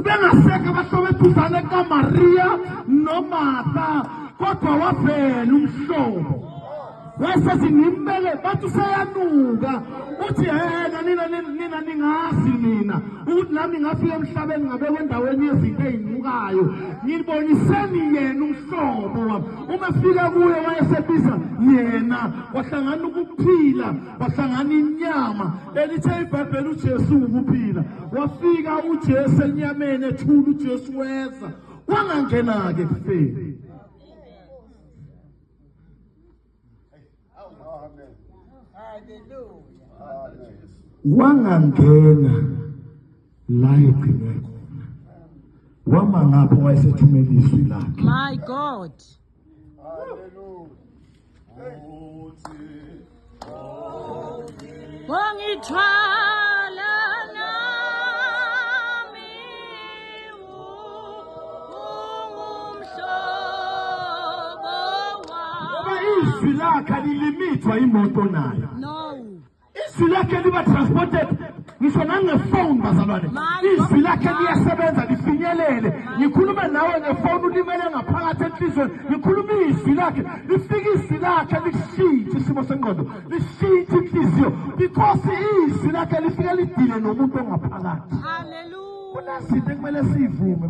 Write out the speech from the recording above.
Bengasekho abahlobo eduzane kaMaria noMartha, kodwa wavela umhlobo. Wayesethi ngimbeke, bathi useyanuka. Uthi yena nina nina ningazi mina ukuthi nami ngafika emhlabeni ngabekwa endaweni yezinto ey'nukayo. Ngiboniseni yena umhlobo wami. Uma efika kuye wayesebiza yena, wahlangana ukuphila, wahlangana inyama. Elithe iBhayibheli uJesu ukuphila. Wafika uJesu enyameni ethula, uJesu weza wangangena-ke ekufeni. Wangangena la egcinwe khona, wama ngapho wayesethumela izwi lakhe. My God. Wangithwala nami ungumhlobo Ngoba wami. izwi lakhe alilimithwa imoto nayo. No. Izwi lakhe liba transported ngisho nangefoni bazalwane. Izwi lakhe liyasebenza lifinyelele. Ngikhuluma nawe ngefoni ulimele ngaphakathi enhliziyweni. Ngikhuluma izwi lakhe, lifika izwi lakhe lishintshe isimo sengqondo, lishintshe inhliziyo because izwi lakhe lifike lidile nomuntu ongaphakathi. Hallelujah. Kunezinto ekumele siyivume.